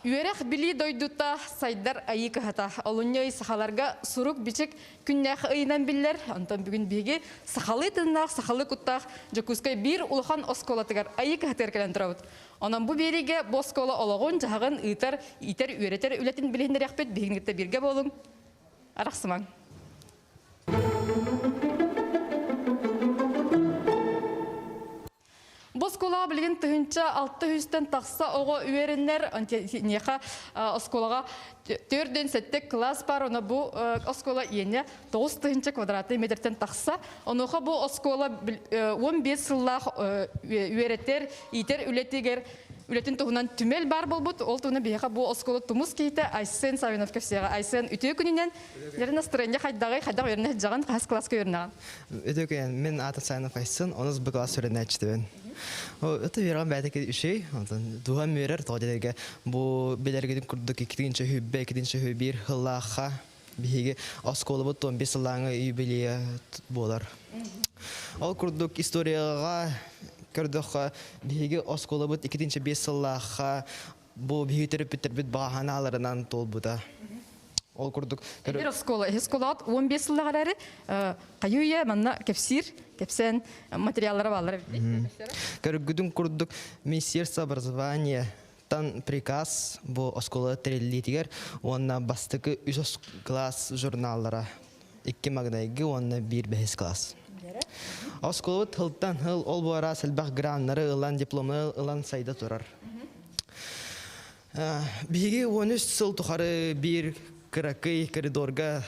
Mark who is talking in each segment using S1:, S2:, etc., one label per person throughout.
S1: Үөрэх билии дойдута сайдар айыы кыһата. Олунньу ый сахаларга сурук-бичик күннээх ыйынан биллэр. Онтон бүгүн биһиги сахалыы тыыннаах, сахалыы куттаах Дьокуускай биир улахан оскуолатыгар айыы кыһатыгар кэлэн турабыт. Онон бу биэриигэ бу оскуола олоҕун-дьаһаҕын ыытар, иитэр, үөрэтэр үлэтин билиһиннэриэхпит. Биһигини кытта бииргэ буолуҥ. Арахсымаҥ. Бу оскуолаҕа билигин 1600-тэн тахса оҕо үөрэнэр. Киниэхэ оскуолаҕа 47 кылаас баар. Ону бу оскуола иэнэ 9000 квадратный метртэн тахса. Онуоха бу оскуола 15 сыллаах үөрэтэр, иитэр үлэтигэр үлэтин туһунан түмэл баар буолбут. Ол туһунан биһиэхэ бу оскуола тумус киһитэ Айсен Саввинов кэпсиэҕэ. Айсен, үтүө күнүнэн! Дьэ, настроение хайдаҕый? Хайдах үөрэнэ сылдьаҕын? Хаһыс кылааска үөрэнэҕин?
S2: Үтүөкэн, мин аатым Сайнов Айсын, онус Б класс үөрэнээччитибин. Это үөрэҕим бэйэтэ үчүгэй, онтон дууһам үөрэр, тоҕо диэтэргэ бу билэргитин курдук иккитинчи үһүбэ, иккитинчи үһү биир сыллаахха биһиги оскуолабыт 15 сыллааҥы юбилейа буолар. Ол курдук историяҕа көрдөххө, биһиги оскуолабыт иккитинчи биэс сыллаахха бу биһиги төрөппүттэрбит баҕаһанааларынан туолбута. Ол курдук
S1: Эдэр оскуола, эһи оскуолаҕыт 15 сыллаах эрээри, хайыы-үйэ манна кэпсиир, кэпсээн материаллара бааллар эбит.
S2: Көргүтүн курдук Министерство образования тан приказ бу оскуола тэриллиитигэр уонна бастакы үс класс журналлара икки маҥнайгы уонна биир бэһис класс. Оскуолабыт сылтан сыл ол бу араас элбэх граннары ылан, дипломнары ылан сайда турар. Биһиги 13 сыл тухары биир кыракый коридорга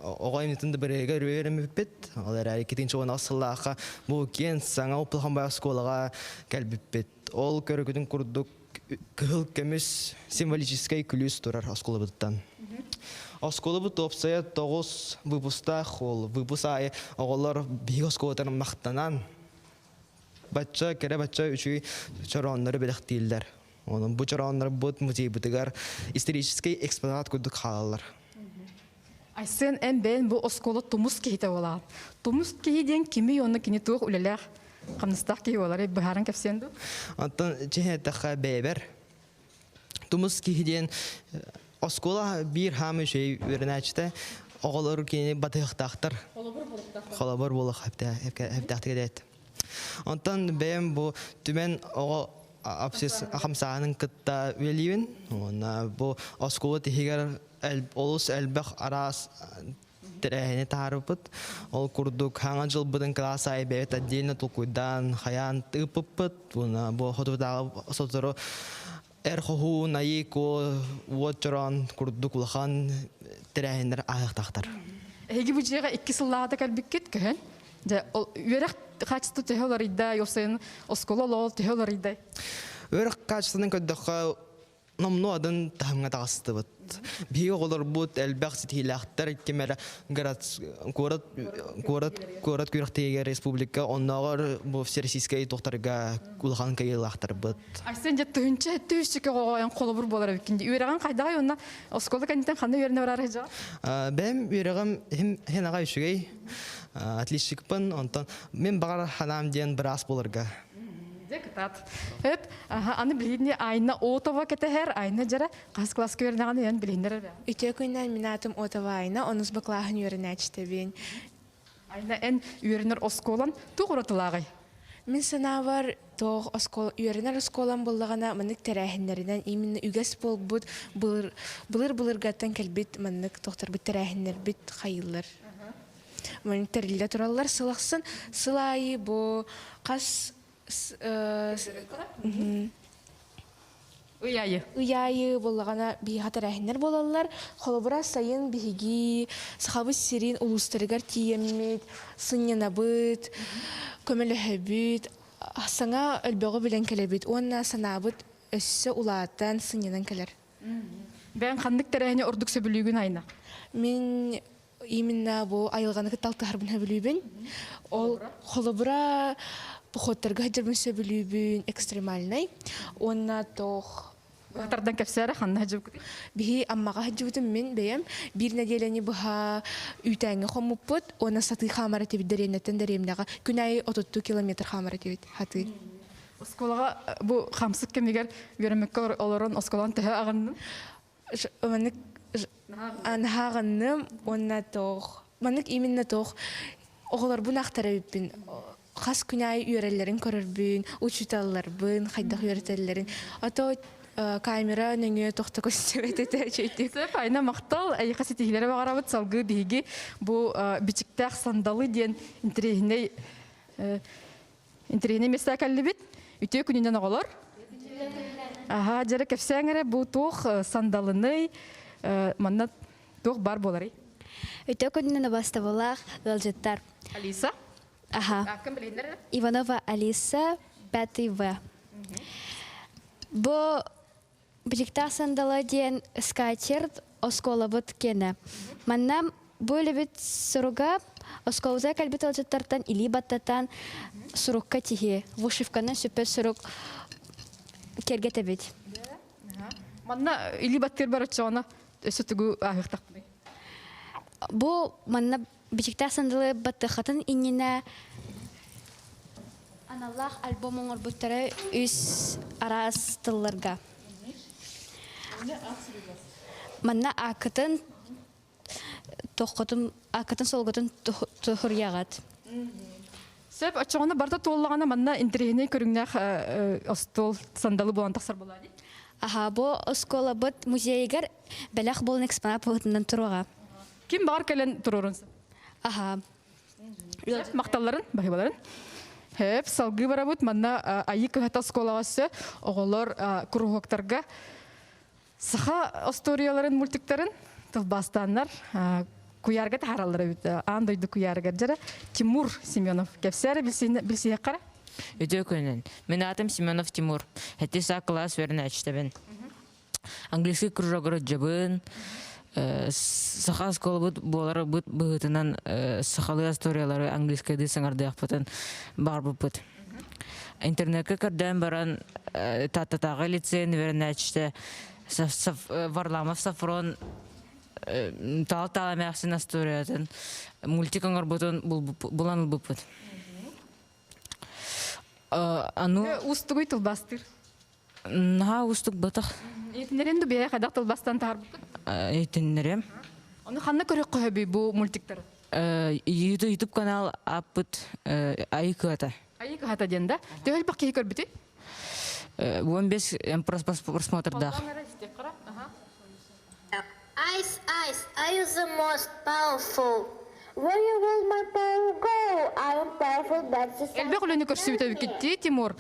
S2: оҕо имнитин да бырыыга үөрэммиппит. Ол эрээри 2016 сыллаахха бу киэн саҥа улахан оскуолаҕа кэлбиппит. Ол көрүкүтүн курдук кыһыл көмүс символическай күлүүс турар оскуолабытыттан. Оскуолабыт уопсайа тоҕус выпустаах ол выпуск аайы оҕолор биһиги оскуолатынан махтанан бачча кэрэ бачча үчүгэй чорооннору бэлэхтииллэр. Онон бу чорооннорбут музейбытыгар историческай экспонат курдук хаалаллар.
S1: Айсен эн бэйэн бу оскуола тумус киһитэ буолаҕын. Тумус киһи диэн кимий уонна кини туох үлэлээх, хамнастаах киһи буолар быһааран кэпсиэн дуу?
S2: Онтон чиһин эттэххэ бэйэбэр тумус киһи диэн оскуола биир хаамыы үчүгэй үөрэнээччитэ оҕолор кинини батыһыахтаахтар.
S1: Холобур буолуохтаахтар.
S2: Холобур буолуохтаахтык эдээт. Онтон бэйэм бу түмэн оҕо хамсааһынын кытта үлэлиибин. Уонна бу оскуола тиһигэр олус элбэх араас тэрээһини таһаарбыппыт. Ол курдук хаҥа дьылбытын кылаас аайы бэйэбит отдельно толкуйдаан, хайаан ыыппыппыт. Уонна бу хотутааҕы сотору эр хоһуун, айыы куо, уот чороон курдук улахан тэрээһиннэр ааһыахтаахтар.
S1: Эһиги бу дьиэҕэ икки сыллааҕыта кэлбиккит көһөн. Дьэ, ол үөрэх хаачыстыбата төһө уларыйда, уопсайынан оскуола олоҕо төһө уларыйда?
S2: Үөрэх хаачыстыбатын көрдөххө, номнуо атын таһымҥа таҕыстыбыт. Биһиги оҕолорбут элбэх ситиһиилээхтэр ким эрэ город куорат куорат куорат күрэхтэһиигэр республика оннооҕор бу всероссийскай туохтарга улахан кыайыылаахтарбыт.
S1: Айсен дьэ тыһыынча түһүччүкэ оҕоҕойон холобур буолар эбиккин дии. Үөрэҕиҥ хайдаҕай уонна оскуола кэнниттэн ханна үөрэнэ бараары сылдьаҕын?
S2: Бэйэм үөрэҕим иһин аҕай үчүгэй. Отличникпын. Онтон мин баҕар ханаам диэн быраас буоларга.
S1: Дьэ кытаат. Эп, аны билигин Айна Отова кэтэһэр. Айна дьара хас класска үөрэнэҕин ыйан билиһиннэр эрэ.
S3: Үтүө күннэн мин аатым Отова Айна, онус бу кылааһын үөрэнээччитэбин.
S1: Айна, эн үөрэнэр оскуолан туох уратылааҕый?
S3: Мин санаабар, туох оскуола үөрэнэр оскуолам буллаҕына маннык тэрээһиннэринэн именно үгэс буолбут былыр былыр былыргаттан кэлбит маннык тохторбут тэрээһиннэрбит хайыыллар. Маннык тэриллэ тураллар сыл ахсын. Сыл аайы бу хас
S1: Ый аайы.
S3: Ый аайы буоллаҕына биһиэхэ тэрээһиннэр буолаллар. Холобура, сайын биһиги Сахабыт сирин улуустарыгар тиийэммит, сынньанабыт, көмөлөһөбүт, саҥа өлбөҕү билэн кэлэбит уонна санаабыт өссө улаатан, сынньанан кэлэр.
S1: Бэйэҥ ханнык тэрээһини ордук сөбүлүүгүн Айна?
S3: Мин именно бу айылҕаны кытта алтыһарбын сөбүлүүбүн. Ол холобура походтарга сылдьарбын сөбүлүүбүн, экстремальнай. Уонна туох
S1: Тардан кэпсээрэ ханна сылдьыбыккытый?
S3: Биһи Аммаҕа сылдьыбытым мин бэйэм биир нэдиэлэни быһа үүтээҥҥэ хоммуппут уонна сатыы хаамар этибит дэриэбинэттэн дэриэбинэҕэ күн аайы 32 километр хаамар этибит хатыы.
S1: Оскуолаҕа бу хамсык кэмигэр үөрэммэккэ олорон оскуолаҕын төһө аҕынным?
S3: Маннык наһаа аҕынным уонна тоох маннык именно тоох оҕолорбун ахтар эбиппин. Хас күн аайы үөрэллэрин көрөрбүн, учууталларбын хайдах үөрэтэллэрин. А то камера нөҥүө тохто көстүбэт этэ үчүгэй.
S1: Сөп, Айна махтал, эйиэхэ ситиһиилэри баҕарабыт. Салгыы биһиги бу бичиктээх сандалы диэн интэриэһинэй интэриэһинэй миэстэ кэллибит. Үтүө күнүнэн оҕолор. Аха, дьэрэ кэпсээҥ эрэ бу туох сандалыный, манна туох бар буоларый?
S4: Үтүө күнүнэн убастабылаах ыалдьыттар.
S1: Алиса.
S4: Аха. Иванова Алиса, 5 В. Бу Бичиктээх сандала диэн скатерть оскуолабыт киэнэ. Манна бу үлэбит суруга оскуолабытыгар кэлбит ыалдьыттартан илии баттатан сурукка тиһии, вышивканы сүппэт сурук киэргэтэбит.
S1: Манна илии баттыыр бар оччоҕуна өссө тугу ааһыахтахпыный?
S4: Бу манна Бичиктээх сандалы баттыаххатын иннинэ аналлаах альбом оҥорбуттара үс араас тылларга. Манна ааккытын тоххотун ааккытын солготун туһуруйаҕыт.
S1: Сөп, оччоҕуна барыта туоллаҕына манна интэриэһинэй көрүҥнээх остуол сандалы буолан тахсар буолаа дии.
S4: Аха, бу оскуолабыт музейыгар бэлэх буолан экспонат быһыытынан туруоҕа.
S1: Ким баҕар кэлэн туруорун
S4: Аха.
S1: Махталларын, баһыыбаларын. Хөп, салгыы барабыт. Манна Айыы кыһата оскуолаҕа өссө оҕолор куруһуоктарга саха остуоруйаларын, мультиктарын тылбаастааннар куйаарга таһаараллар эбит. Аан дойду куйаарыгар дьара Тимур Семенов кэпсээр билсиэххэ.
S5: Үтүө күнүн. Мин аатым Семенов Тимур. Хэти саа кылаас үөрэнээччитэбин. Английский кружогар дьабын, саха оскуолабыт буоларбыт быһыытынан сахалыы историялары английскайдыы саҥардыахпытын баҕарбыппыт. Интернеккэ көрдөөн баран Тааттатааҕы лицейин үөрэнээччитэ Варламов Сафрон Таал-таал эмээхсин историятын мультик оҥорбутун булан ылбыппыт.
S1: Ану Уустугуй тылбаастыыр.
S5: Наһаа уустук батах.
S1: Итиннэрин да бэйэ хайдах тылбастан таһаарбыккыт?
S5: Итиннэрим.
S1: Ону ханна көрүөххэ сөбүй бу мультиктары?
S5: YouTube канал аппыт Айыы кыһата.
S1: Айыы кыһата диэн да? Төһө элбэх киһи көрбүтүй?
S5: 15 просмотрдаах.
S6: Ice, ice, I am the most powerful. Where will my power go? I am powerful, but the
S1: Элбэх үлэни көрсүбүт эбиккит Тимур.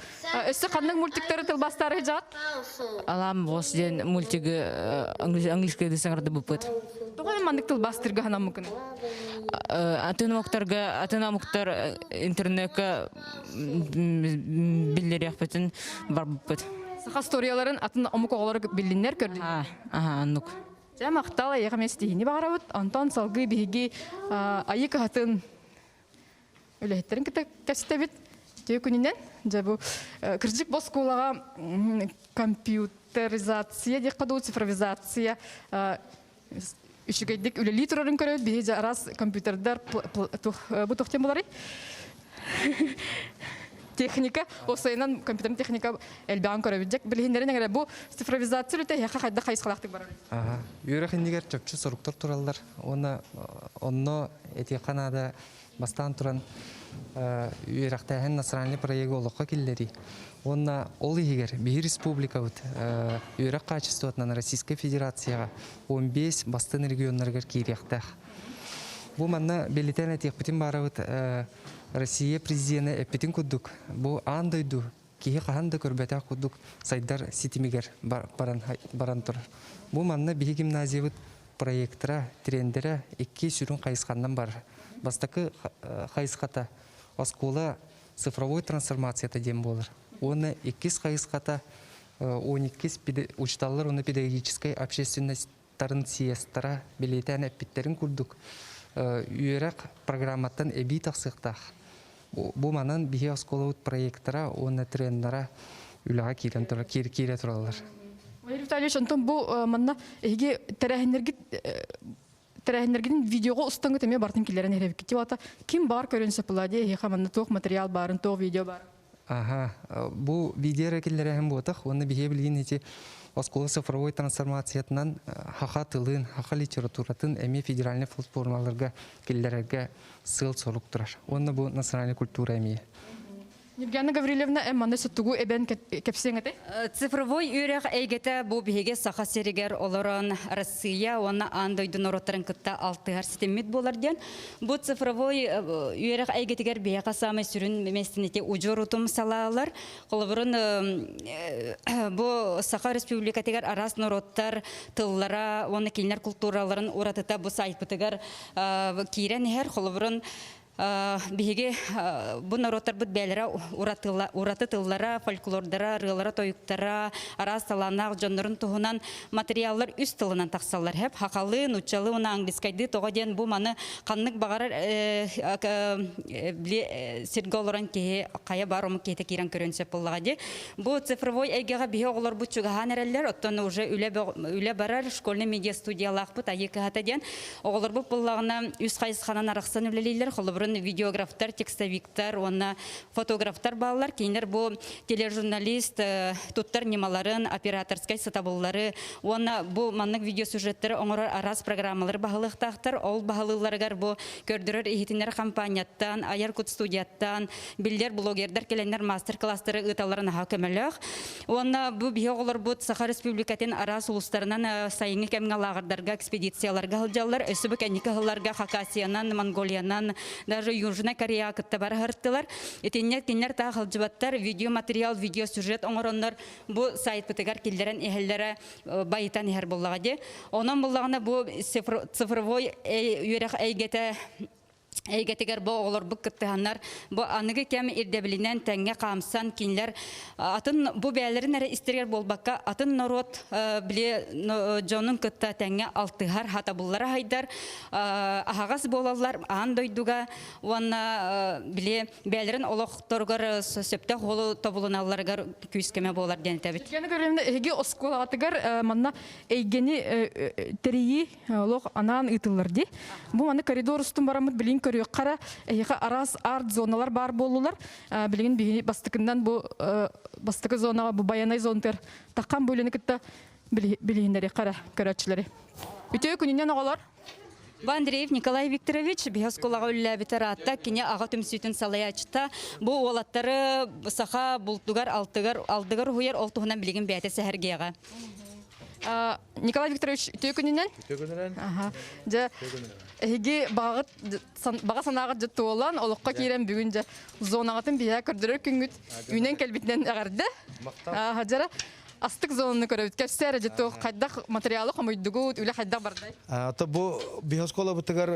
S1: Өссө ханнык мультиктары тылбастаары жаат?
S5: Алам бос диэн мультигы английскайды саҥардыбыппыт.
S1: Тоҕо маннык тылбастырга ханаммыкын?
S5: Атын омуктарга, атын омуктар интернетка биллэриэхпитин барбыппыт.
S1: Саха историяларын атын омук оҕолоро биллиннэр көрдүн.
S5: Аха, оннук.
S1: Дьэ, махтал, эйиэхэ эмиэ ситиһиини баҕарабыт. Онтон салгыы биһиги Айыы кыһатын үлэһиттэрин кытта кэпсэтэбит. Үтүө күнүнэн. Дьэ, бу кырдьык бу оскуолаҕа компьютеризация диэххэ дуу, цифровизация үчүгэйдик үлэлии турарын көрөбүт. Биһиги дьэ араас компьютердар бу туох диэн буоларый? Техника, осайынан компьютерный техника элбэҕин көрөбүт. Дьэ, билиһиннэрин эҥэрэ бу цифровизация үлэтэ эһиэхэ хайдах хайысхалаахтык барар?
S7: Аха. Үөрэх иннигэр чопчу соруктар тураллар. Уонна онно этиэххэ наада бастаан туран үөрэхтээһин национальный проегы олоххо киллэрии. Уонна ол иһигэр биһи республикабыт үөрэх качествотынан Российскай Федерацияҕа 15 бастын регионнарыгар киириэхтээх. Бу манна бэлитээн этиэхпитин баарабыт Россия президенэ эппитин курдук, бу аан дойду киһи хаһан да көрбөтөх курдук сайдар ситимигэр баран, баран турар. Бу манна биһи гимназиябыт проектора, трендерэ икки сүрүн хайысханнан барар. Бастакы хайысхата оскуола цифровой трансформацията диэн буолар. Уонна иккис хайысхата 12 учителлар уонна педагогическай общественностьтарын съезтара бэлиэтээн эппиттэрин курдук үөрэх программаттан эбии тахсыахтаах. Бу манан биһи оскуолабыт проектора уонна трендара үлэҕэ киирэн турар, киирэ тураллар.
S1: Валерий Витальевич, онтон бу манна эһиги тэрээһиннэргит тэрээһиннэргитин видеоҕа устаҥҥыт эмиэ бартын киллэрэн иһэбиккит. Тип ким баар көрөн сөп буолла дии эһиэхэ манна туох материал баарын, туох видео баарын?
S7: Аха, бу видео эрэ киллэрээһин буотах, уонна биһиэ билигин ити оскуола цифровой трансформациятынан хаха тылын, хаха литературатын эмиэ федеральный платформаларга киллэрэргэ сыал-сорук турар. Уонна бу национальная культура эмиэ.
S1: Нюргиана Гаврильевна, эн манна тугу эбэн кэпсиэҥ этэй?
S8: Цифровой үөрэх эйгэтэ бу биһиги Саха сиригэр олорон Россия уонна аан дойду норуоттарын кытта алтыһар ситиммит буолар диэн. Бу цифровой үөрэх эйгэтигэр биһиэхэ саамай сүрүн миэстэни ити удьуор утум салаалар. Холобурун бу Саха Республикатыгар араас норуоттар тыллара уонна кинилэр култуураларын уратыта бу сайтпытыгар киирэн иһэр. Холобурун Биһиги бу норуоттарбыт бэйэлэрэ ураты тыллара, фольклордара, ырыалара, тойуктара, араас талааннаах дьоннорун туһунан материаллар үс тылынан тахсаллар. Хэп хахалыы, нууччалыы уонна английскайдыы тоҕо диэн бу маны ханнык баҕарар сиргэ олорон киһи хайа баар омук киһитэ киирэн көрүөн сөп буоллаҕа дии. Бу цифровой эйгэҕэ биһи оҕолорбут чугаһаан эрэллэр, оттон уже үлэ барар школьный медиа студиялаахпыт Айыы кыһата диэн. Оҕолорбут буллаҕына үс хайысханан арахсан үлэлииллэр. Холобурун видеографтар, текстовиктар уонна фотографтар бааллар. Кинилэр бу тележурналист туттар ньымаларын, операторскай сатабыллары уонна бу маннык видеосюжеттары оҥорор араас программалары баһылыахтаахтар. Ол баһылыылларыгар бу көрдөрөр иһитиннэр хампаанньаттан, Айар Кут студияттан, биллэр блогердар кэлэннэр мастер-класстары ыыталлара наһаа көмөлөөх. Уонна бу биһи оҕолорбут Саха Республикатын араас улуустарынан сайыҥҥы кэмҥэ лааҕырдарга, экспедицияларга сылдьаллар. Өссө бу кэнники сылларга Хакасиянан, Монголиянан, даже Южная Корея кытта бара сырыттылар. Итиннэ кинилэр таах сылдьыбаттар, видеоматериал, видеосюжет оҥороннор бу сайтпытыгар киллэрэн иһэллэрэ байытан иһэр буоллаҕа дии. Онон буллаҕына бу цифровой үөрэх эйгэтэ эйгэтигэр бу оҕолорбут кыттыһаннар бу аныгы кэм ирдэбилинэн тэҥҥэ хаамсан кинилэр атын бу бэйэлэрин эрэ истэригэр буолбакка атын норуот били дьонун кытта тэҥҥэ алтыһар хатабыллара хайдар аһаҕас буолаллар аан дойдуга уонна били бэйэлэрин олохторугар сөптөөх уолу тобулуналларыгар күүс-көмө буолар диэн этэбит.
S1: Сергей Гаврильевна, эһиги оскуолаҕытыгар манна эйгэни тэрийии олох анаан ыытыллар дии. Бу маны коридор устун бараммыт билигин көрүөххэ эрэ эһиэхэ араас арт зоналар баар буоллулар. Билигин биһиги бастакыннан бу бастакы зонаҕа бу байанай зонатыгар таххан бу үлэни кытта билиһиннэриэххэ эрэ көрөөччүлэри. Үтүө күнүнэн оҕолор!
S8: Бу Андреев Николай Викторович биһи оскуолаҕа үлэлээбитэ ыраатта. Кини аҕа түмсүүтүн салайааччыта. Бу уолаттары саха бултугар, алтыгар, алдыгар уһуйар, ол туһунан билигин бэйэтэ сэһэргиэҕэ.
S1: Николай Викторович, үтүө күнүнэн.
S9: Үтүө күнүнэн.
S1: Дьэ, эһиги баҕаҕыт баҕа санааҕыт дьэ туолан, олоххо киирэн бүгүн дьэ зонаҕытын биһиэхэ көрдөрөр күҥҥүт үүнэн кэлбитинэн эҕэрдэ. Дьара астык зонаны көрөбүт. Кэпсээ эрэ дьэ туох хайдах материалы хомуйдугут, үлэ хайдах бардай?
S9: То бу биһосколабытыгар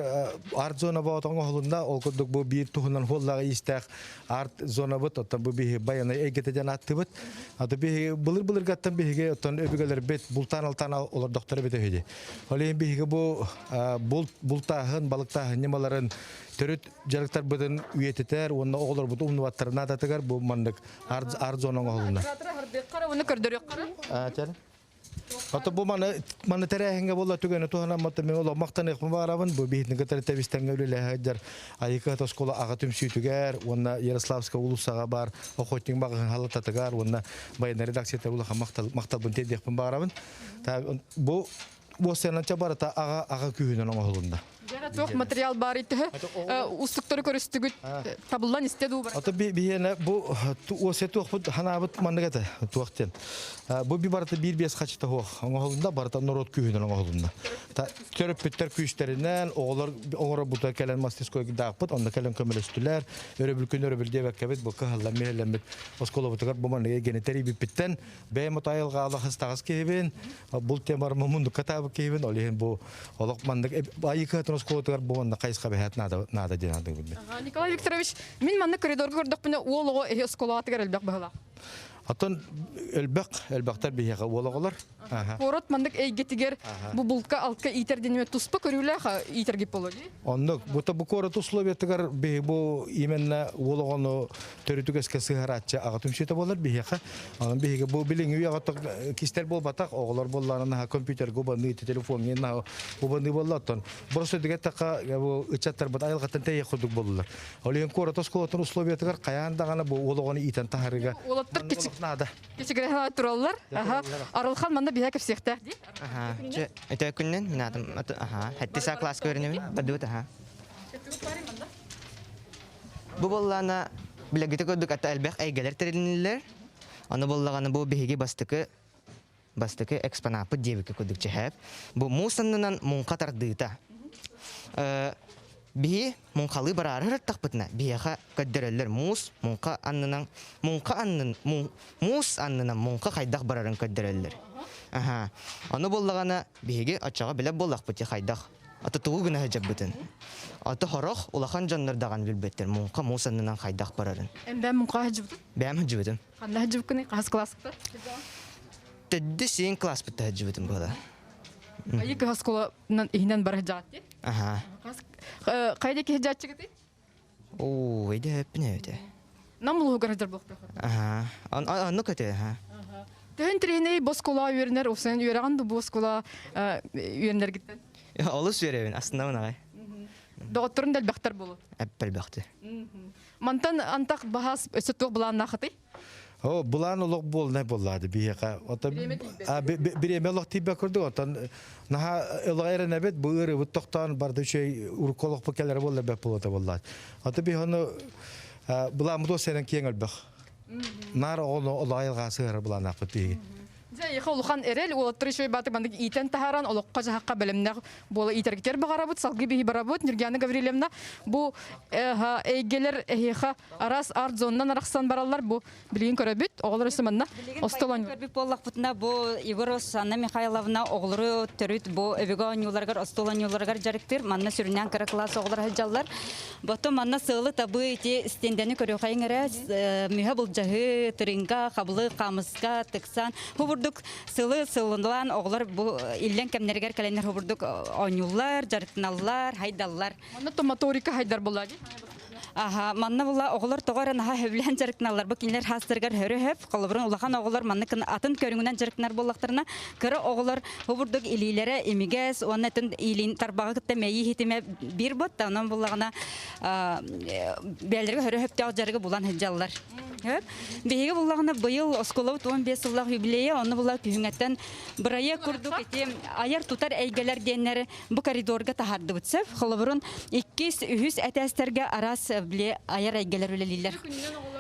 S9: арт зона боотоҥ оһолунна, ол курдук бу биир туһунан хуоллаҕа иистээх арт зонабыт, оттон бу биһи байанай эйгэтэ диэн ааттыыбыт. Аты биһиги былыр-былыргаттан биһиги оттон өбүгэлэрбит бултаан-алтаан олордохторо эбитэ үһү дии. Ол иһин биһиги бу булт бултааһын, балыктааһын ньымаларын төрүт дьарыктарбытын үйэтитэр уонна оҕолорбут умнубаттарын наадатыгар бу маннык арт зона оҥоһулунна.
S1: Уонна көрдөрүөххэ.
S9: Ото бу маны маны тэрээһиҥҥэ буолла түгэни туһанаммыт мен олох махтаныахпын баҕарабын. Бу биһитин кытары тэбистэҥҥэ үлэлэһэ сылдьар Айыка оскуола аҕа түмсүүтүгэр уонна Ярославская уулуссаҕа баар охотник маҕаһыын халататыгар уонна военная редакцията улахан махтал махталбын тиэрдиэхпин баҕарабын. Бу уоссайананча барыта аҕа аҕа күүһүнэн оҥоһулунна.
S1: Дьэ туох материал баар төһө устуктары көрүстүгүт табыллан истэ дуу
S9: Ото биһиэнэ бу уосе туохпут ханаабыт маннык этэ туох диэн. Бу би барыта биир биэс хачыта хуох оҥоһулунна барыта норуот күүһүнэн оҥоһулунна. Төрөппүттэр күүстэринэн оҕолор оҥоробута кэлэн мастерскойдаахпыт онно кэлэн көмөлөстүлэр. Өрөбүл күн өрөбүл диэбэккэбит бу кыһаллан миһэллэммит оскуолабытыгар бу маннык эйгэни тэрийбиппиттэн бэйэм отайылҕаалах ыстаҕас киһибин бул темар мундукка таабыт киһибин ол иһин бу олох маннык айыы кыһатын оскуолатыгар бу маннык хайысха бэһэт наада наада диэн аадыгыбын
S1: Николай Викторович, мин маннык коридорга көрдөхпүнэ уол оҕо эһи оскуолаҕатыгар элбэх быһылаах.
S9: Оттон элбэх элбэхтэр биһиэхэ уол оҕолор.
S1: Куорат маннык эйгэтигэр бу булка алтка иитэр диниме туспа көрүүлээх иитэргит боло дии.
S9: Оннук бу бу куорат условиятыгар биһи бу именно уол оҕону төрүтүк эске сыһарааччы аҕа түмсүүтэ буолар биһиэхэ. Онон биһиги бу билиҥҥи үйэҕэ кистэр буолбатах оҕолор буолларына компьютерга убаныы телефоҥҥа наһаа убаныы буолла оттон просто дигэ така бу ыччаттарбыт айылҕаттан тэйиэх курдук буоллулар. Ол иһин куорат оскуолатын условиятыгар хайаан даҕаны бу уол оҕону иитэн таһарыга
S1: Уолаттар кичик
S9: наада.
S1: Кичигирэһэ тураллар. Аха. Арылхан манна биһэ кэпсиэхтээх дии.
S2: Аха. Чэ, өтө күннен мин атым аха. Хэтти са класс көрүнөмүн. Бадыбыт аха. Бу боллаана билэгите көрдүк ата элбэх эйгэлер тэрилинилер. Аны боллаганы бу биһиги бастыкы бастакы экспонаппыт диэбиккэ курдук чэһээп. Бу муус аннынан муҥха тардыыта. Биһи муҥхалыы бараары ырыттахпытына, биһиэхэ көрдөрөллөр муус муҥха аннынан муҥха аннын муус аннынан муҥха хайдах барарын көрдөрөллөр. Аха. Ону буоллаҕына биһиги оччоҕо билэр буоллахпыт хайдах ата тугу гына сылдьарбытын. Ата хорох улахан дьоннор даҕаны билбэттэр муҥха муус аннынан хайдах барарын.
S1: Эн бэйэм муҥха сылдьыбытым?
S2: Бэйэм сылдьыбытым.
S1: Ханна сылдьыбыккыный? Хаһыс класскыта?
S2: Төрдүс сиин класспытта сылдьыбытым буола.
S1: Айы кыһа оскуоланан иһинэн бара сылдьаҕыт дии?
S2: Аха.
S1: Хайда киһи дьааччыгытый?
S2: Оо, өйдө өппүн эбите.
S1: Нам улууһугар сылдьар буолуохтаах.
S2: Аха. Оннук өтө, аха.
S1: Төһөн тириһинэй бу оскуола үөрэнэр, уопсайынан үөрэҕин да бу оскуола үөрэнэргиттэн?
S2: Олус үөрэбин, астынабын аҕай.
S1: Доҕотторун да элбэхтэр буолуо.
S2: Эп элбэхти.
S1: Мантан антах баһаас өссө туох былааннаахытый?
S9: О, былаан олох буолнай буоллаады биһиэхэ. Отон бириэмэ олох тиийбэт курдук. Отон наһаа ылыга эрэнэбит, бу ыарыыбыт тохтоон барда үчүгэй урукку олохпут кэлэрэ буолла бэт буолуота буоллаат. Ото биһи ону былааммыт уос киэҥ өлбөх. Наар оҕону олох айылҕа сыһара былааннаахпыт биһиги.
S1: Дьэ, эйиэхэ улахан эрэл, уолаттар үчүгэй баатык маннык иитэн таһааран, олоххо-дьаһахха бэлэмнээх буола иитэргитигэр баҕарабыт, салгыы биһи барабыт. Нюргиана Гаврильевна, бу эйгэлэр эһиэхэ араас арт-зоннан арахсан бараллар. Бу билигин көрөбүт, оҕолор өссө манна остуол оонньуур.
S8: Көрбүт буоллахпытына, бу Егор Анна Михайловна оҕолору төрүт бу өбүгэ оонньууларыгар, остуол оонньууларыгар дьарыктыыр. Манна сүрүннээн кыра кылаас оҕолор сылдьаллар. Боту манна сыалы табыы ити стендэни көрүөхайыҥ эрэ мүһэ былдьаһыы, тырыҥка, хабылы, хаамыска, тыксан. Бу бурдук сылы сыллан оҕолор бу иллэҥ кэмнэригэр кэлэннэр бу бурдук оонньууллар, дьарыктаналлар, хайдаллар.
S1: Манна моторика хайдар буолла дии.
S8: Аха, манна була оҕолор тоҕо эрэ наһаа сөбүлээн дьарыктаналлар. Бу кинилэр хаастарыгар хөрө хөп, холобурун улахан оҕолор маннык атын көрүҥүнэн дьарыктанар буоллахтарына, кыра оҕолор бу бурдук илиилэрэ имигэс уонна атын илиин тарбаҕы кытта мэйии хитимэ биир бот, онон буллаҕына бэйэлэргэ хөрө хөптөөх дьарыгы булан сылдьаллар. Биһиги буллаҕына быйыл оскуолабыт 15 сыллаах юбилейа, онно була күһүҥэттэн бырайыак курдук ити айар тутар эйгэлэр диэннэри бу коридорга таһаардыбыт сөп. Холобурун иккис, үһүс этээстэргэ араас били айар эйгэлэр үлэлииллэр.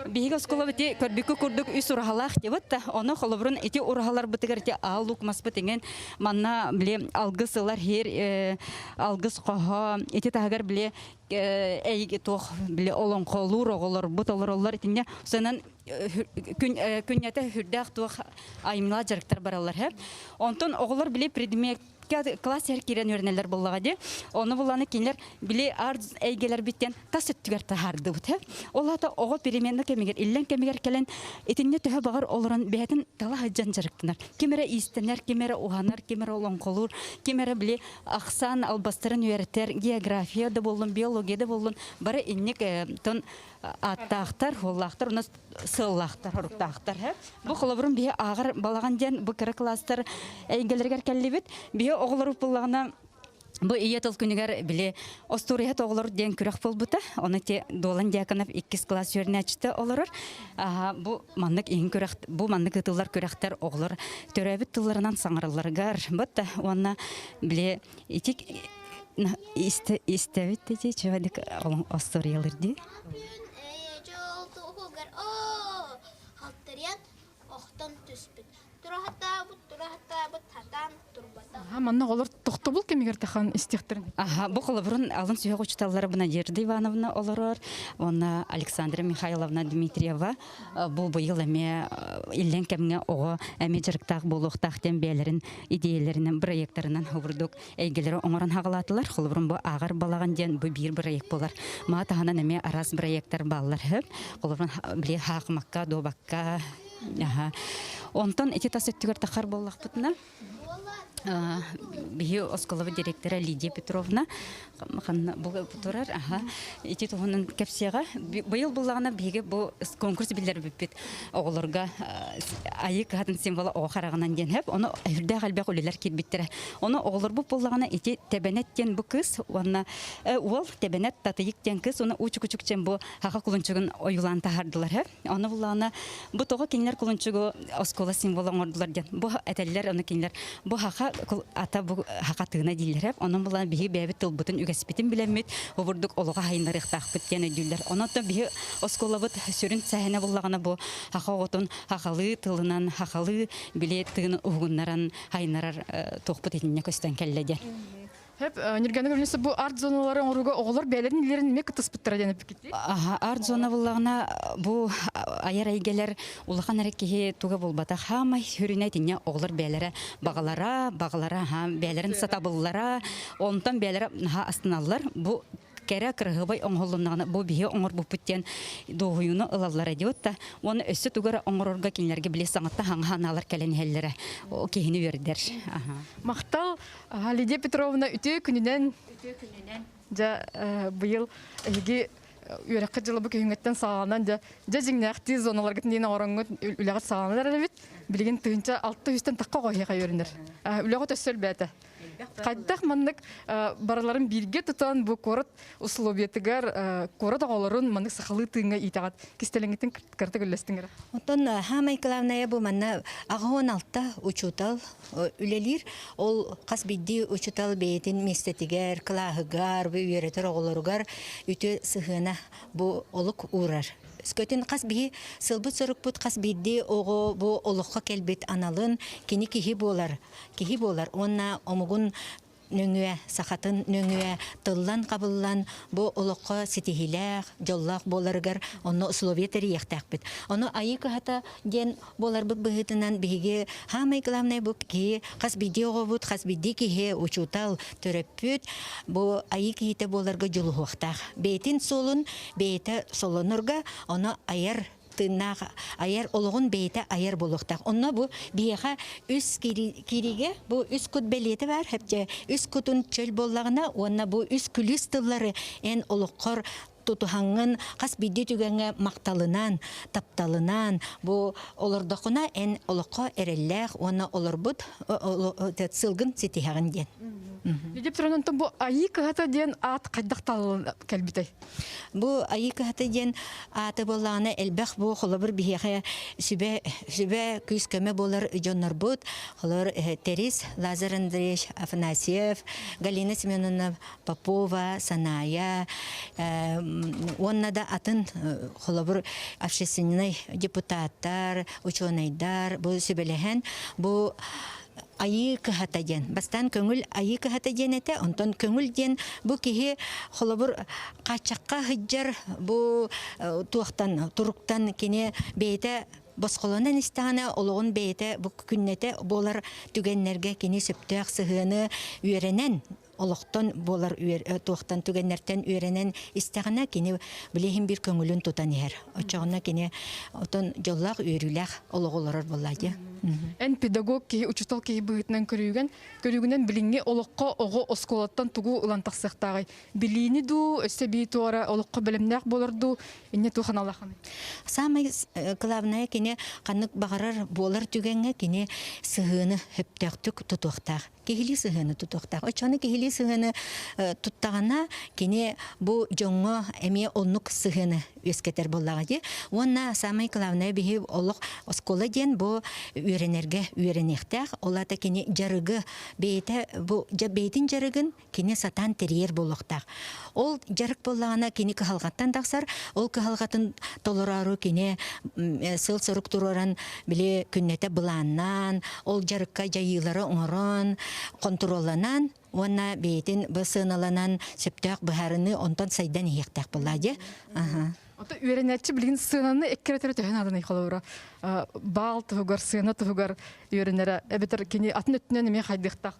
S8: Биһиги оскуолабыт ити көрбүккү курдук үс ураһалаах дебит да, ону холобурун ити ураһаларбытыгар ити аал лук маспыт иҥин манна били алгыс ылар хир алгыс хоһо ити таһыгар били эйги туох били олоҥхолуур оҕолорбут олороллор итиннэ санан күннэтэ хүрдээх туох айымньылаах дьарыктар бараллар һэ. Онтон оҕолор били предмет класс эр киирэн үөрэнэллэр буоллаҕа дии. Ону булланы кинилэр били арт эйгэлэрбиттэн тас өттүгэр таһаардыбыт. Ол аата оҕо перемена кэмигэр, иллэҥ кэмигэр кэлэн итиннэ төһө баҕар олорон бэйэтин тала сылдьан дьарыктанар. Ким эрэ иистэнэр, ким эрэ уһанар, ким эрэ олоҥхолуур, ким эрэ били ахсаан албастарын үөрэтэр, география да буоллун, биология да буоллун, бары инник тон ааттаахтар, хуоллаахтар, уна сыаллаахтар, хоруктаахтар. Бу холобурун биһи ааҕар балаҕан диэн бу кыра класстар эйгэлэригэр кэллибит. Биһи оҕолору буллаҕына бу ийэ тыл күнүгэр били остуоруйа оҕолор диэн күрэх буолбута. Оны те Дуолан Дьяконов иккис класс үөрэнээччитэ олорор. Бу маннык иһин күрэх бу маннык ытыллар күрэхтэр оҕолор төрөөбүт тылларынан саҥаралларыгар бытта уонна били ити истэбит дии чүөдүк остуоруйалар дии.
S6: Халтарыйан охтон түспүт. Тураһатаабыт, тураһатаабыт, хатаан турбатах.
S1: Аха, манна оҕолор тохтобул кэмигэр тахан истиэхтэрин.
S8: Аха, бу холобурун алын сүһүөх учууталлара Надежда Ивановна олорор, уонна Александра Михайловна Дмитриева бу быйыл эмиэ иллэҥ кэмҥэ оҕо эмиэ дьарыктаах буолуохтаах диэн бэйэлэрин идиэйэлэринэн, бырайыактарынан обурдук эйгэлэри оҥорон хаҕалаатылар. Холобурун бу ааҕар балаҕан диэн бу биир бырайыак буолар. Маа таһынан эмиэ араас бырайыактар бааллар. Холобурун били хаахымакка, дуобакка. Аха. Онтон ити тас өттүгэр тахар буоллахпытына, биһи оскуолабыт директора Лидия Петровна ханна бу турар аха ити туһунан кэпсиэҕэ. Быйыл буллаҕына биһиги бу конкурс биллэрбиппит оҕолорго айыы кыһатын символа оҕо хараҕынан диэн хэп ону үрдээх элбэх үлэлэр киирбиттэрэ. Ону оҕолорбут буллаҕына ити Тэбэнэт диэн бу кыыс уонна уол Тэбэнэт Татыйык диэн кыыс уонна Уучукучук диэн бу хаха кулунчугун ойуулаан таһаардылар хэп. Ону буллаҕына бу тоҕо кинилэр кулунчугу оскуола символа оҥордулар диэн бу этэллэр ону кинилэр бу хаха ата бу хаха тыына дииллэр онон буллаҕына биһиги бэйэбит тылбытын үгэспитин билэммит бу бурдук олоҕо хайыннарыахтаахпыт диэн өйдүүллэр. Онон биһи оскуолабыт сүрүн сэһэнэ буллаҕына бу хаха оҕотун хахалыы тылынан хахалыы били тыын уһугуннаран хайыннарар туохпут итиннэ көстөн кэллэ диэн.
S1: Хеп, Нюрганы көрүнүсэ бу арт зоналары оҥорууга оҕолор бэйэлэрин илиилэрин эмиэ кыттыспыттара диэн эппиккит.
S8: Аха, арт зона буллаҕына бу айар эйгэлэр улахан эрэ киһи туга булбатах хаамай сүрүнэ итиннэ оҕолор бэйэлэрэ баҕалара, баҕалара, аха, бэйэлэрин сатабыллара, онтон бэйэлэрэ наһаа астыналлар. Бу кэрэ кыраһыабай оҥоһуллуннаҕына бу биһи оҥорбуппут диэн дуоһуйууну ылаллара диэбит да уонна өссө тугу эрэ оҥорорго кинилэргэ били саҥаттан хаҥа ханаалар кэлэн иһэллэрэ киһини үөрдэр.
S1: Махтал Лидия Петровна үтүө күнүнэн.
S8: Үтүө күнүнэн.
S1: Дьэ быйыл эһиги үөрэххит дьыла бу күһүҥҥүттэн саҕаланан дьэ дьэ дьиҥнээхтии зоналаргытын диэн оҥороҥҥут үлэҕит саҕаланар эбит. Билигин тыһыынча алта үстэн тахха оҕо эһиэхэ үөрэнэр. Үлэҕит өссө элбээтэ. Хайдах маннык барыларын бииргэ тутан бу куорат условиятыгар куорат оҕолорун маннык сахалыы тыыҥҥа иитэҕит кистэлэҥҥитин кыратык үллэстиҥ эрэ.
S10: Оттон хаамай главное бу манна 86 учуутал үлэлиир. Ол хас биирдии учуутал бэйэтин миэстэтигэр, кылааһыгар, үөрэтэр оҕолоругар үтүө сыһыана бу олук уурар. Өскөтүн хас биһи сылбыт-сорукпут хас биирдии оҕо бу олоххо кэлбит аналын кини киһи буолар, киһи буолар уонна омугун нөҥүө, сахатын нөҥүө тыллан-хабыллан бу олоххо ситиһиилээх, дьоллоох буоларыгар онно условия тэрийиэхтээхпит. Ону Айыы кыһата диэн буоларбыт быһыытынан биһиги хаамай главное бу киһи хас биирдии оҕобут, хас биирдии киһи, учуутал, төрөппүт бу айыы киһитэ буоларга дьулуһуохтаах. Бэйэтин суолун бэйэтэ солонорго, ону айар тыыннаах айар олоҕун бэйэтэ айар буолуохтаах. Онно бу биһиэхэ үс киириигэ бу үс кут бэлиэтэ баар. Хэпчэ үс кутун чөл буоллаҕына уонна бу үс күлүүс тыллары эн олоххор тутуһаҥҥын хас биирдии түгэҥҥэ махталынан, тапталынан бу олордоххуна эн олоххо эрэллээх уонна олорбут сылгын ситиһэҕин диэн.
S1: Лидия Петровна, онтон бу Айыы кыһата диэн аат хайдах талыллан кэлбитэй?
S10: Бу Айыы кыһата диэн ааты буоллаҕына элбэх бу холобур биһиэхэ сүбэ сүбэ күүс-көмө буолар дьоннорбут холобур Тэрис Лазарь Андреевич Афанасьев, Галина Семеновна Попова, Саная уонна да атын холобур общественнай депутаттар, учуонайдар бу сүбэлэһэн бу айыы кыһата диэн. Бастаан көҥүл айыы кыһата диэн этэ, онтон көҥүл диэн бу киһи холобур хааччахха сылдьар бу туохтан туруктан кини бэйэтэ босхолонон истэҕинэ олоҕун бэйэтэ бу күннэтэ буолар түгэннэргэ кини сөптөөх сыһыаны үөрэнэн олохтон буолар туохтан түгэннэртэн үөрэнэн истэҕинэ кини билиһин биир көҥүлүн тутан иһэр. Оччоҕуна кини отон дьоллоох үөрүүлээх олоҕу олорор буолла дии.
S1: Эн педагог киһи, учуутал киһи быһыытынан көрүүгэн, көрүүгүнэн билиҥҥи олоххо оҕо оскуолаттан тугу ылан тахсыахтааҕый? Билиини дуу, өссө бии туора олоххо бэлэмнээх буолар дуу, инньэ туох аналаахыный?
S10: Самай главное кини ханнык баҕарар буолар түгэҥҥэ кини сыһыаны сөптөөхтүк тутуохтаах. киһилии сыһыаны тутуохтаах. Оччону киһилии сыһыаны туттаҕына, кини бу дьоҥҥо эмиэ оннук сыһыаны үөскэтэр буоллаҕа дии. Уонна самое главное биһи олох оскуола диэн бу үөрэнэргэ үөрэниэхтээх. Ол аата кини дьарыгы бэйэтэ бу бэйэтин дьарыгын кини сатаан тэрийэр буолуохтаах. Ол дьарык буоллаҕына кини кыһалҕаттан тахсар, ол кыһалҕатын толороору кини сыл-сорук туруоран били күннэтэ былааннаан, ол дьарыкка дьайыылары оҥорон, хонтуруолланан уонна бэйэтин бу сыаналанан сөптөөх быһаарыныы онтон сайдан иһиэхтээх буоллаа дии.
S1: Ото үөрэнээччи билигин сыананы эккирэтэрэ төһө нааданый холобура? баал туһугар, сыана туһугар үөрэнэрэ эбэтэр кини атын өттүнэн эмиэ хайдыахтаах.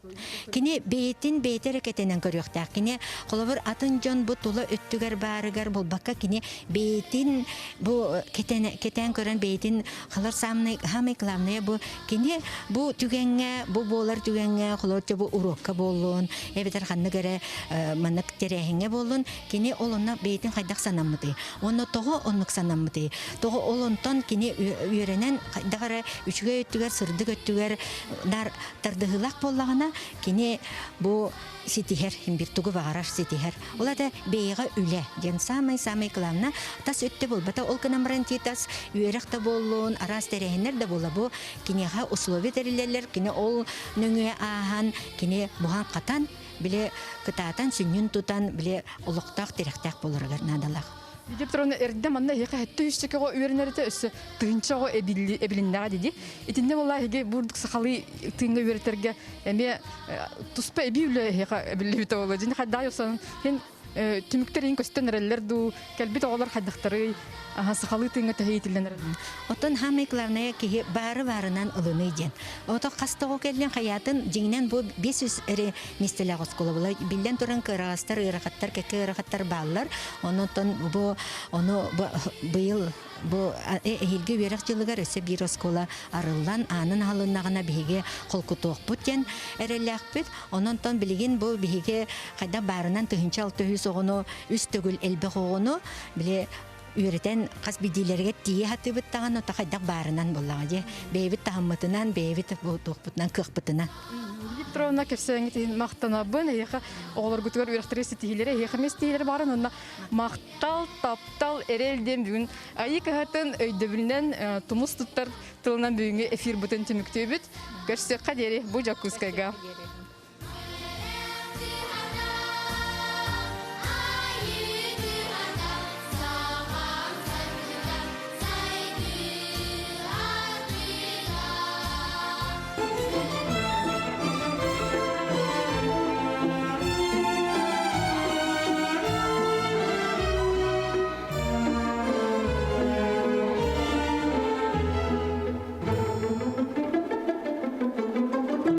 S10: Кини бэйэтин бэйэтэ эрэ кэтэнэн көрүөхтээх. Кини холобур атын дьон бу тула өттүгэр баарыгар булбакка кини бэйэтин бу кэтэн кэтээн көрөн бэйэтин халар самый самый главное бу кини бу түгэҥҥэ бу буолар түгэҥҥэ холобур бу уруокка буоллун эбэтэр ханнык эрэ маннык тэрээһиҥҥэ буоллун кини ол онно бэйэтин хайдах санаммытый онно тоҕо оннук санаммытый тоҕо ол онтон кини үөрэнэн хайдах эрэ үчүгэй өттүгэр сырдык өттүгэр нар тардыһыылаах буоллаҕына кини бу ситиһэр бир тугу баҕарар ситиһэр ол ата бэйэҕэ үлэ диэн самый самый главное тас өттө буолбата ол гынан баран тас үөрэх да буоллун араас тэрээһиннэр да буола бу киниэхэ условия тэриллэллэр кини ол нөҥүө ааһан кини буһан хатан бile кытаатан сүнньүн тутан бile олохтоох тирэхтээх буоларыгар наадалаах.
S1: Лидия Петровна эрдэ манна эһиэхэ хэттэ үсчэкэҕэ үөрэнэритэ өссө тыһыынча оҕо эбилиннэҕэ диди. Итиннэ буолла эһиги бурдук сахалыы тыыҥҥа үөрэтэргэ эмиэ туспа эбии үлэ эһиэхэ эбиллибитэ буолуо. Дьини хайдах юсан хин түмүктэр иин көстөн эрэллэр дуу, кэлбит оҕолор хайдахтарый, сахалыы тыыҥҥа төһө иитиллэн эрэллэр.
S10: Оттон самое главное киһи баары баарынан ылыныы диэн. Ото хас тоҕо кэллин хайаатын дьиҥинэн бу 500 эрэ миэстэлээх оскуола була. Биллэн туран кыараҕастар, ыарахаттар, кэккэ ыарахаттар бааллар. Онон бу ону быйыл бу эһиилги үөрэх дьылыгар өссө биир оскуола арыллан аанын аһылыннаҕына биһиги холкутуохпут диэн эрэллээхпит. Онон билигин бу биһиги хайдах баарынан 1600 оҕону үс төгүл элбэх оҕону били үөрэтэн хас биирдиилэригэр тиийэ сатыыбыт даҕаны ото хайдах баарынан буоллаҕа дии. Бэйэбит таһыммытынан, бэйэбит туохпутунан, кыахпытынан.
S1: Петровна кэпсээҥҥит махтанабын. Эһиэхэ оҕолоргутугар үөрэхтэргэ ситиһиилэри, эһиэхэ эмиэ ситиһиилэри баарын уонна махтал, таптал, эрэл диэн бүгүн Айыы кыһатын өйдөбүлүнэн тумус туттар тылынан бүгүҥҥү эфирбытын түмүктүүбүт. Көрсүөххэ диэри бу Дьокуускайга.